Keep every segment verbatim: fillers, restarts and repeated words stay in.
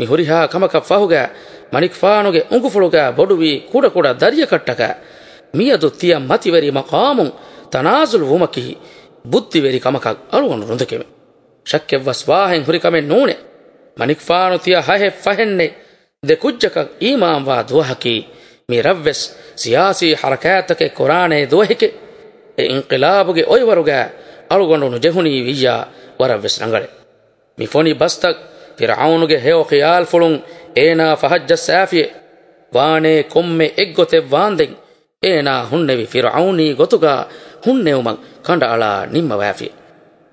މި ހުރިހާ ކަމަކަށް ފަހުގަ މަނިކުފާނުގެ އުނގުފުޅުގަ ބޮޑުވީ ކުޑަކުޑަ ދަރިޔަކަށްޓަކާ މިއަދު ތިޔަ މަތިވެރި މަޤާމުން ތަނާޒުލު ވުމަކީ ބުއްދިވެރި ކަމަކަށް އަޅުގަނޑު ނުދެކެމެ. ޝައްކެއްވަސް ވާހެން ހުރި ކަމެއް ނޫނޭ. މަނިކުފާނު ތިޔަ ހަހެއް ފަހެއްނެއް ދެ ކުއްޖަކަށް އީމާންވާ ދުވަހަކީ މި ރަށްވެސް ސިޔާސީ ހަރަކާތްތަކެއް ކުރާނޭ ދުވަހެކޭ. އެ އިންޤިލާބުގެ އޮތްވަރުގަ އަޅުގަނޑު ނުޖެހުނީ ވިއްޔާ ވަރަށްވެސް ރަނގަޅޭ. މި ފޮނި ބަސްތައް ފިރްޢައުނުގެ ހެޔޮ ޚިޔާލްފުޅުން އޭނާ ފަހައްޖައްސާފިއޭ. ވާނޭ ކޮންމެ އެއްގޮތެއް ވާންދެން އޭނާ ހުންނެވި ފިރްޢައުނީ ގޮތުގަ ހުންނެވުމަށް ކަނޑައަޅާ ނިންމަވާފި.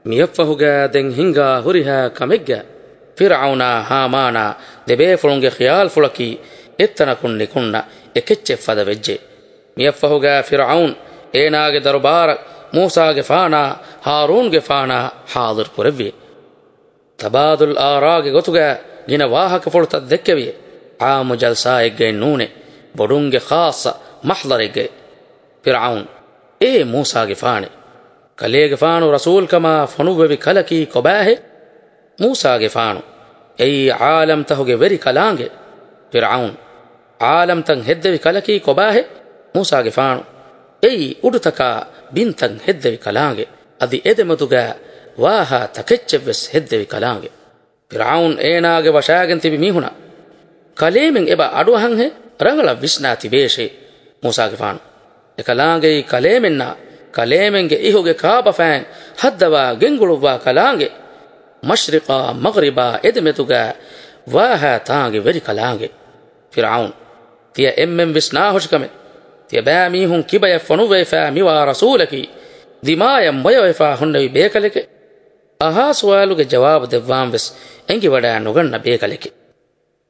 މިއަށްފަހުގަ ދެން ހިނގާ ހުރިހާ ކަމެއްގަ ފިރްޢައުނާ ހާމާނާ ދެބޭފުޅުންގެ ޚިޔާލްފުޅަކީ އެއްތަނަކުން ނިކުންނަ އެކެއްޗެއް ފަދަ ވެއްޖެ. މިއަށްފަހުގަ ފިރްޢައުން އޭނާގެ ދަރުބާރަށް މޫސާގެފާނާ ހާރޫންގެފާނާ ޙާޟިރު ކުރެއްވި. ތަބާދުލް އާރާގެ ގޮތުގަ ގިނަ ވާހަކަފުޅުތައް ދެއްކެވިއެ. ޢާއްމު ޖަލްސާއެއްގައެއް ނޫނޭ، ބޮޑުންގެ ޚާއްޞަ މަޙްޟަރެއްގައެ. ފިރްޢައުން، އޭ މޫސާގެފާނޭ! ކަލޭގެފާނު ރަސޫލްކަމާ ފޮނުއްވެވި ކަލަކީ ކޮބާހޭ؟ މޫސާގެފާނު، އެއީ ޢާލަމްތަހުގެ ވެރި ކަލާނގެ. ފިރްޢައުން، ޢާލަމްތައް ހެއްދެވި ކަލަކީ ކޮބާހޭ؟ މޫސާގެފާނު، އެއީ އުޑުތަކާ ބިންތައް ހެއްދެވި ކަލާނގެ. އަދި އެދެމެދުގަ ވާހާ ތަކެއްޗެއްވެސް ހެއްދެވި ކަލާނގެ. ފިރްޢައުން އޭނާގެ ވަށާގެން ތިބި މީހުނަށް، ކަލޭމެން އެބަ އަޑުއަހަންހޭ؟ ރަނގަޅަށް ވިސްނާ ތިބޭށޭ. މޫސާގެފާނު، އެކަލާނގެއީ ކަލޭމެންނާ ކަލޭމެންގެ އިހުގެ ކާބަފައިން ހައްދަވާ ގެންގުޅުއްވާ ކަލާނގެ. މަޝްރިޤާ މަޣްރިބާ އެދެމެދުގަ ވާހާ ތާނގެ ވެރި ކަލާނގެ. ފިރްޢައުން، ތިޔަ އެންމެން ވިސްނާހުށިކަމެއް. ތިޔަބައިމީހުން ކިބަޔަށް ފޮނުއްވައިފާ މިވާ ރަސޫލަކީ ދިމާޔަށް މޮޔަވެފާ ހުންނެވި ބޭކަލެކޭ. އަހާ ސުވާލުގެ ޖަވާބު ދެއްވާން ވެސް އެނގިވަޑާ ނުގަންނަ ބޭކަލެކޭ.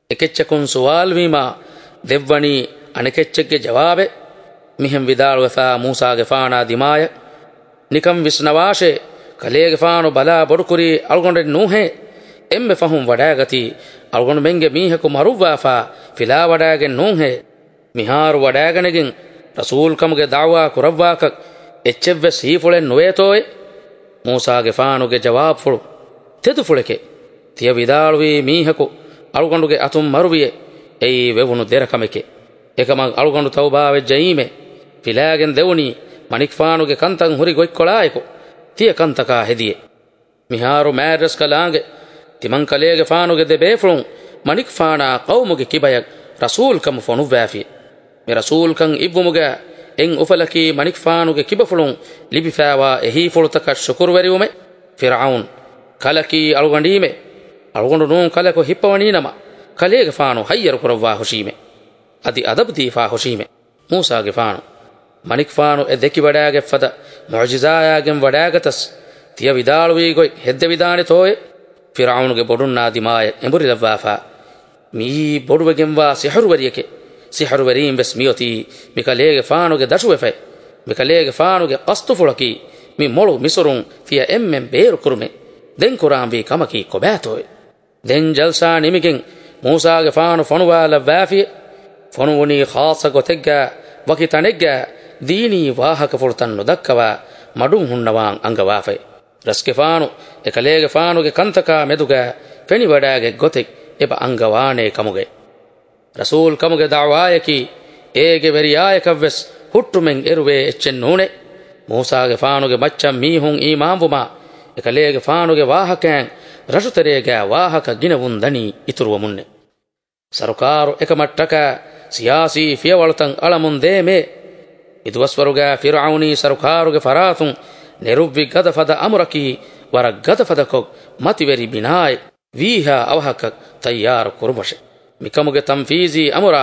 އެކެއްޗަކުން ސުވާލުވީމާ ދެއްވަނީ އަނެކެއްޗެއްގެ ޖަވާބެއް. މިހެން ވިދާޅުވެފާ މޫސާގެފާނާ ދިމާޔަށް، ނިކަން ވިސްނަވާށޭ، ކަލޭގެފާނު ބަލާ ބޮޑުކުރީ އަޅުގަނޑެއް ނޫހޭ. އެންމެ ފަހުން ވަޑާގަތީ އަޅުގަނޑުމެންގެ މީހަކު މަރުއްވާފާ ފިލާވަޑާގެން ނޫހޭ. މިހާރު ވަޑާގަނެގެން ރަސޫލްކަމުގެ ދަޢުވާ ކުރައްވާކަށް އެއްޗެއްވެސް ހީފުޅެއް ނުވޭތޯއޭ؟ މޫސާގެފާނުގެ ޖަވާބުފުޅު ތެދުފުޅެކޭ. ތިޔަ ވިދާޅުވީ މީހަކު އަޅުގަނޑުގެ އަތުން މަރުވިއޭ. އެއީ ވެވުނު ދެރަ ކަމެކޭ. އެކަމަށް އަޅުގަނޑު ތައުބާވެއްޖައީމޭ. ފިލާގެން ދެވުނީ މަނިކުފާނުގެ ކަންތައް ހުރި ގޮތްކޮޅާއެކު. ތިޔަ ކަންތަކާ ހެދިޔޭ. މިހާރު މާތްރަސްކަލާނގެ ތިމަންކަލޭގެފާނުގެ ދެބޭފުޅުން މަނިކުފާނާ ޤައުމުގެ ކިބަޔަށް ރަސޫލްކަމު ފޮނުއްވާފި. މި ރަސޫލްކަން އިއްވުމުގަ އެއް އުފަލަކީ މަނިކުފާނުގެ ކިބަފުޅުން ލިބިފާވާ އެހީފުޅުތަކަށް ޝުކުރުވެރިވުމެއް. ފިރްޢައުން، ކަލަކީ އަޅުގަނޑީމެ. އަޅުގަނޑު ނޫން ކަލަކު ހިއްޕަވަނީނަމަ، ކަލޭގެފާނު ހައްޔަރު ކުރައްވާ ހުށީމެ. އަދި އަދަބު ދީފާ ހުށީމެ. މޫސާގެފާނު، މަނިކުފާނު އެ ދެކިވަޑާގެއްފަދަ މުޢުޖިޒާޔާގެން ވަޑާގަތަސް، ތިޔަ ވިދާޅުވީ ގޮތް ހެއްދެވިދާނެތޯއޭ؟ ފިރްޢައުނުގެ ބޮޑުންނާ ދިމާޔަށް އެނބުރިލައްވާފާ، މިއީ ބޮޑުވެގެންވާ ސިޙުރުވެރިއެކޭ. ސިޙުރުވެރީން ވެސް މިއޮތީ މި ކަލޭގެފާނުގެ ދަށުވެފައި. މި ކަލޭގެފާނުގެ ޤަޞްދުފުޅަކީ މި މޮޅު މިސުރުން ތިޔަ އެންމެން ބޭރުކުރުމޭ. ދެން ކުރާންވީ ކަމަކީ ކޮބާތޯއޭ؟ ދެން ޖަލްސާ ނިމިގެން މޫސާގެފާނު ފޮނުވާލައްވާފިއޭ. ފޮނުވުނީ ޚާއްޞަ ގޮތެއްގަ ވަކި ތަނެއްގަ ދީނީ ވާހަކަފުޅުތައް ނުދައްކަވާ މަޑުން ހުންނަވާން އަންގަވާފައި. ރަސްގެފާނު އެކަލޭގެފާނުގެ ކަންތަކާ މެދުގަ ފެނިވަޑާގެ ގޮތެއް އެބަ އަންގަވާނޭ ކަމުގައި. ރަސޫލް ކަމުގެ ދަޢުވާޔަކީ، އޭގެ ވެރިޔާޔަކަށްވެސް ހުއްޓުމެއް އެރުވޭ އެއްޗެއް ނޫނޭ. މޫސާގެފާނުގެ މައްޗަށް މީހުން އީމާންވުމާ، އެކަލޭގެފާނުގެ ވާހަކައިން ރަށުތެރޭގަ ވާހަކަ ގިނަވުން ދަނީ އިތުރުވަމުންނޭ. ސަރުކާރު އެކަމަށްޓަކާ ސިޔާސީ ފިޔަވަޅުތައް އަޅަމުން ދޭމޭ. މިދުވަސްވަރުގަ ފިރްޢައުނީ ސަރުކާރުގެ ފަރާތުން ނެރުއްވި ގަދަފަދަ އަމުރަކީ ވަރަށް ގަދަފަދަކޮށް މަތިވެރި ބިނާއެއް ވީހާ އަވަހަކަށް ތައްޔާރު ކުރުމަށެ. މިކަމުގެ ތަންފީޒީ އަމުރާ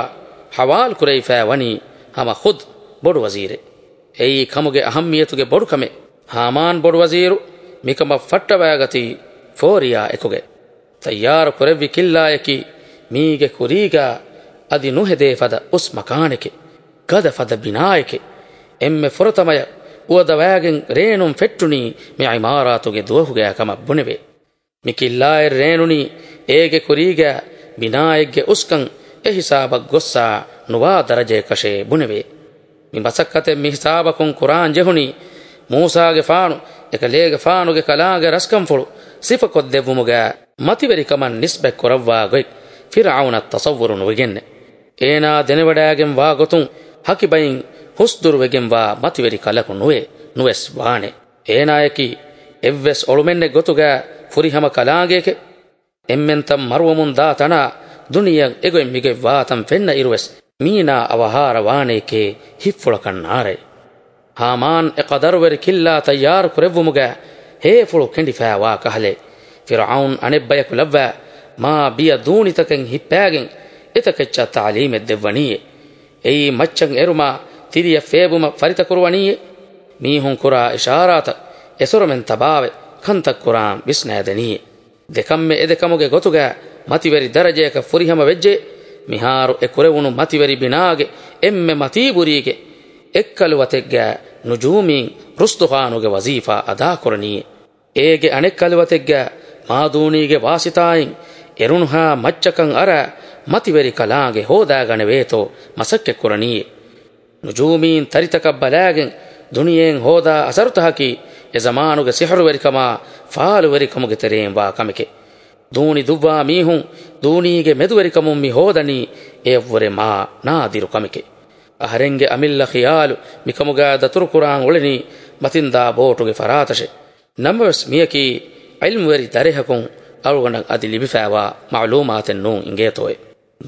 ހަވާލު ކުރެވިފައި ވަނީ ހަމަ ޚުދް ބޮޑުވަޒީރެއް. އެއީ ކަމުގެ އަހައްމިޔަތުގެ ބޮޑުކަމެއް. ހާމާން ބޮޑުވަޒީރު މިކަމަށް ފައްޓަވާގަތީ ފޯރިޔާ އެކުގައި. ތައްޔާރު ކުރެއްވި ކިއްލާޔަކީ މީގެ ކުރީގާ އަދި ނުހެދޭ ފަދަ އުސް މަކާނެކެ، ގަދަ ފަދަ ބިނާއެކެ. އެންމެ ފުރަތަމަޔަށް އުވަދަވާގެން ރޭނުން ފެއްޓުނީ މި ޢިމާރާތުގެ ދުވަހުގައި ކަމަށް ބުނެވޭ. މި ކިއްލާއެއް ރޭނުނީ އޭގެ ކުރީގަ ބިނާއެއްގެ އުސްކަން އެހިސާބަށް ގޮއްސާ ނުވާ ދަރަޖަޔަކަށޭ ބުނެވޭ. މި މަސައްކަތެއް މިހިސާބަކުން ކުރާން ޖެހުނީ، މޫސާގެފާނު އެކަލޭގެފާނުގެ ކަލާނގެ ރަސްކަންފުޅު ސިފަކޮށްދެއްވުމުގަ މަތިވެރިކަމަށް ނިސްބަތް ކުރައްވާ ގޮތް ފިރްޢައުނަށް ތަޞައްވުރު ނުވެގެންނެ. އޭނާ ދެނެވަޑައިގެން ވާ ގޮތުން ހަކިބައިން ހުސްދުރުވެގެން ވާ މަތިވެރި ކަލަކު ނުވޭ، ނުވެސް ވާނެ. އޭނާޔަކީ އެއްވެސް އޮޅުމެއްނެއް ގޮތުގަ ފުރިހަމަ ކަލާނގެއެކެ. އެންމެންތަން މަރުވަމުން ދާ ތަނާ ދުނިޔެއަށް އެގޮތް މިގޮތް ވާތަން ފެންނަ އިރުވެސް މީނާ އަވަހާރަ ވާނެއެކޭ ހިތްފުޅަކަށް ނާރޭ. ހާމާން އެ ޤަދަރުވެރި ކިއްލާ ތައްޔާރު ކުރެއްވުމުގަ ހޭފުޅު ކެނޑިފާވާ ކަހަލޭ. ފިރްޢައުން އަނެއްބަޔަކު ލައްވާ މާ ބިޔަ ދޫނިތަކެއް ހިއްޕާގެން އެތަކެއްޗަށް ތާލީމެއް ދެއްވަނީއޭ. އެއީ މައްޗަށް އެރުމާ ތިރިއަށް ފޭބުމަށް ފަރިތަކުރުވަނީއޭ. މީހުން ކުރާ އިޝާރާތަށް އެސޮރަމެން ތަބާވެ ކަންތައް ކުރާން ވިސްނައިދެނީއޭ. ދެކަންމެ އެދެކަމުގެ ގޮތުގަ މަތިވެރި ދަރަޖަޔަކަށް ފުރިހަމަ ވެއްޖެ. މިހާރު އެ ކުރެވުނު މަތިވެރި ބިނާގެ އެންމެ މަތީބުރީގެ އެއްކަލު ވަތެއްގަ ނުޖޫމީން ރުސްދުޚާނުގެ ވަޒީފާ އަދާކުރަނީއޭ. އޭގެ އަނެއްކަލު ވަތެއްގަ މާދޫނީގެ ވާސިތާއިން އެރުނުހާ މައްޗަކަށް އަރާ މަތިވެރި ކަލާނގެ ހޯދާގަނެވޭތޯ މަސައްކަތްކުރަނީއޭ. ނުޖޫމީން ތަރިތަކަށް ބަލާގެން ދުނިޔެއިން ހޯދާ އަސަރުތަކަކީ އެ ޒަމާނުގެ ސިޙްރުވެރިކަމާ ފާލުވެރިކަމުގެ ތެރެއިން ވާ ކަމެކޭ. ދޫނި ދުއްވާ މީހުން ދޫނީގެ މެދުވެރިކަމުން މި ހޯދަނީ އެޔަށްވުރެ މާ ނާދިރު ކަމެކޭ. އަހަރެންގެ އަމިއްލަ ޚިޔާލު މިކަމުގަ ދަތުރުކުރާން އުޅެނީ މަތިންދާ ބޯޓުގެ ފަރާތަށޭ. ނަމަވެސް މިޔަކީ ޢިލްމުވެރި ދަރިހަކުން އަޅުގަނޑަށް އަދި ލިބިފައިވާ މަޢުލޫމާތެއް ނޫން އިނގޭތޯއޭ.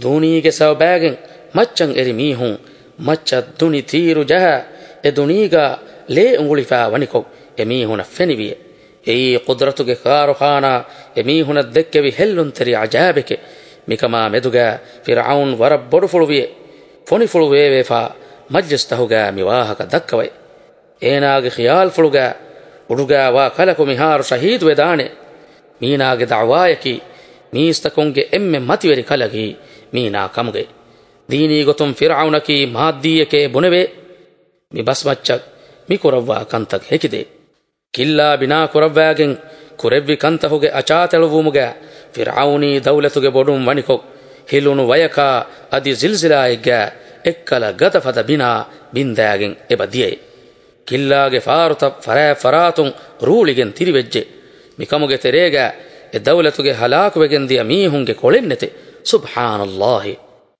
ދޫނީގެ ސަބަބާގެން މައްޗަށް އެރި މީހުން މައްޗަށް ދުނި ތީރު ޖަހާ އެ ދުނީގަ ލޭ އުނގުޅިފައި ވަނިކޮށް އެ މީހުނަށް ފެނިވިއޭ. އެއީ ޤުދްރަތުގެ ކާރުޚާނާ އެ މީހުނަށް ދެއްކެވި ހެއްލުންތެރި ޢަޖާބެކޭ. މިކަމާ މެދުގަ ފިރްޢައުން ވަރަށް ބޮޑުފުޅުވިއޭ. ފޮނިފުޅު ވޭވޭފާ މަޖްލިސްތަހުގަ މި ވާހަކަ ދައްކަވައި. އޭނާގެ ޚިޔާލްފުޅުގަ އުޑުގަ ވާ ކަލަކު މިހާރު ޝަހީދުވެދާނެ. މީނާގެ ދަޢުވާޔަކީ މީސްތަކުންގެ އެންމެ މަތިވެރި ކަލަކީ މީނާ ކަމުގައި. ދީނީ ގޮތުން ފިރްޢައުނަކީ މާއްދީއެކޭ ބުނެވޭ. މި ބަސްމައްޗަށް މި ކުރައްވާ ކަންތައް ހެކިދޭ. ކިއްލާ ބިނާ ކުރައްވާގެން ކުރެއްވި ކަންތަހުގެ އަޗާތެޅުއްވުމުގަ ފިރްޢައުނީ ދައުލަތުގެ ބޮޑުން ވަނިކޮށް، ހިލުނު ވަޔަކާ އަދި ޒިލްޒިލާއެއްގަ އެއްކަލަ ގަދަފަދަ ބިނާ ބިންދާގެން އެބަ ދިޔައޭ. ކިއްލާގެ ފާރުތައް ފަރާތް ފަރާތުން ރޫޅިގެން ތިރިވެއްޖެ. މިކަމުގެ ތެރޭގަ އެ ދައުލަތުގެ ހަލާކުވެގެން ދިޔަ މީހުންގެ ކޮޅެއް ނެތޭ. ސުބްޙާނައްލާހި!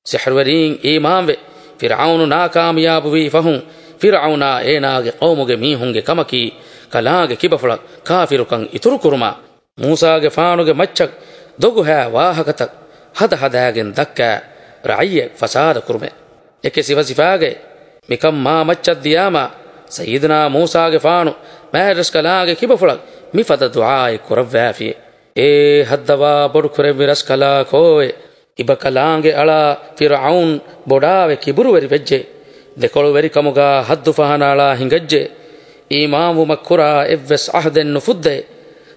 ސިޙްރުވެރީން އީމާންވެ، ފިރްޢައުނު ނާކާމިޔާބުވީ ފަހުން، ފިރްޢައުނާ އޭނާގެ ޤައުމުގެ މީހުންގެ ކަމަކީ، ކަލާނގެ ކިބަފުޅަށް ކާފިރުކަން އިތުރުކުރުމާ، މޫސާގެފާނުގެ މައްޗަށް ދޮގުހާ ވާހަކަތައް ހަދަހަދާގެން ދައްކާ ރައްޔެއް ފަސާދަކުރުމޭ. އެކި ސިފަސިފާގައި މިކަން މާ މައްޗަށް ދިޔާމާ، ސައްޔިދުނާ މޫސާގެފާނު މާތް ރަސްކަލާނގެ ކިބަފުޅަށް މިފަދަ ދުޢާއެއް ކުރައްވާފިޔޭ. އޭ ހައްދަވާ ބޮޑުކުރެއްވި ރަސްކަލާކޯއޭ! އިބަކަލާނގެ އަޅާ ފިރްޢައުން ބޮޑާވެ ކިބުރުވެރި ވެއްޖެ. ދެކޮޅުވެރިކަމުގާ ހައްދު ފަހަނަ އަޅާ ހިނގައްޖެ. އީމާންވުމަށް ކުރާ އެއްވެސް ޢަހްދެއް ނުފުއްދައޭ.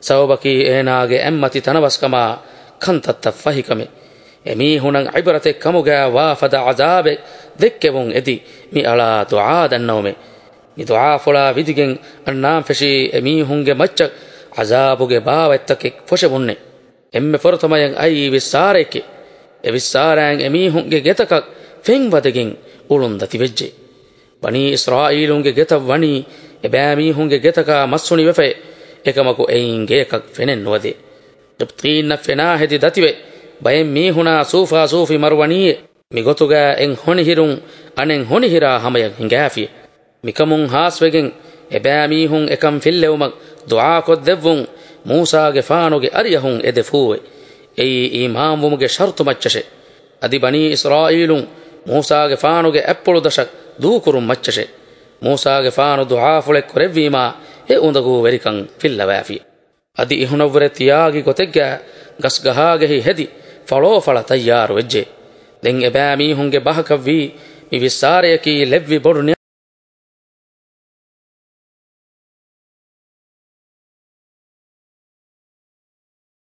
ސަބަބަކީ އޭނާގެ އެއްމަތި ތަނަވަސްކަމާ ކަންތައްތައް ފަހިކަމެއް. އެމީހުނަށް ޢިބްރަތެއް ކަމުގާ ވާ ފަދަ ޢަޒާބެއް ދެއްކެވުން އެދި މި އަޅާ ދުޢާ ދަންނަވުމޭ. މި ދުޢާފުޅާ ވިދިގެން އަންނާން ފެށީ އެމީހުންގެ މައްޗަށް ޢަޒާބުގެ ބާވަތްތަކެއް ފޮށެވުންނޭ. އެންމެ ފުރަތަމަޔަށް އައީ ވިއްސާރައެކޭ. އެ ވިއްސާރައިން އެމީހުންގެ ގެތަކަށް ފެން ވަދެގެން އުޅުން ދަތިވެއްޖެ. ބަނީ އިސްރާއީލުންގެ ގެތައް ވަނީ އެބައިމީހުންގެ ގެތަކާ މަސްހުނިވެފައި. އެކަމަކު އެއިން ގެޔަކަށް ފެނެއް ނުވަދޭ. ޤިބްޠީންނަށް ފެނާހެދި ދަތިވެ، ބައެއް މީހުނާ ސޫފާސޫފި މަރުވަނީއޭ. މިގޮތުގަ އެއް ހޮނިހިރުން އަނެއް ހޮނިހިރާ ހަމަޔަށް ހިނގާފި. މިކަމުން ހާސްވެގެން އެބައިމީހުން އެކަން ފިއްލެވުމަށް ދުޢާކޮށްދެއްވުން މޫސާގެފާނުގެ އަރިއަހުން އެދެފޫވެ. އެއީ އީމާންވުމުގެ ޝަރުޠު މައްޗަށެ. އަދި ބަނީ އިސްރާއީލުން މޫސާގެފާނުގެ އަތްޕުޅުދަށަށް ދޫކުރުން މައްޗަށެ. މޫސާގެފާނު ދުޢާފުޅެއް ކުރެއްވީމާ އެ އުނދަގޫވެރިކަން ފިއްލަވާފި. އަދި އިހުނަށްވުރެ ތިޔާގި ގޮތެއްގަ ގަސްގަހާގެހި ހެދި ފަޅޯފަޅަ ތައްޔާރުވެއްޖެ. ދެން އެބައިމީހުންގެ ބަހަކަށްވީ މި ވިއްސާރަޔަކީ ލެއްވި ބޮޑު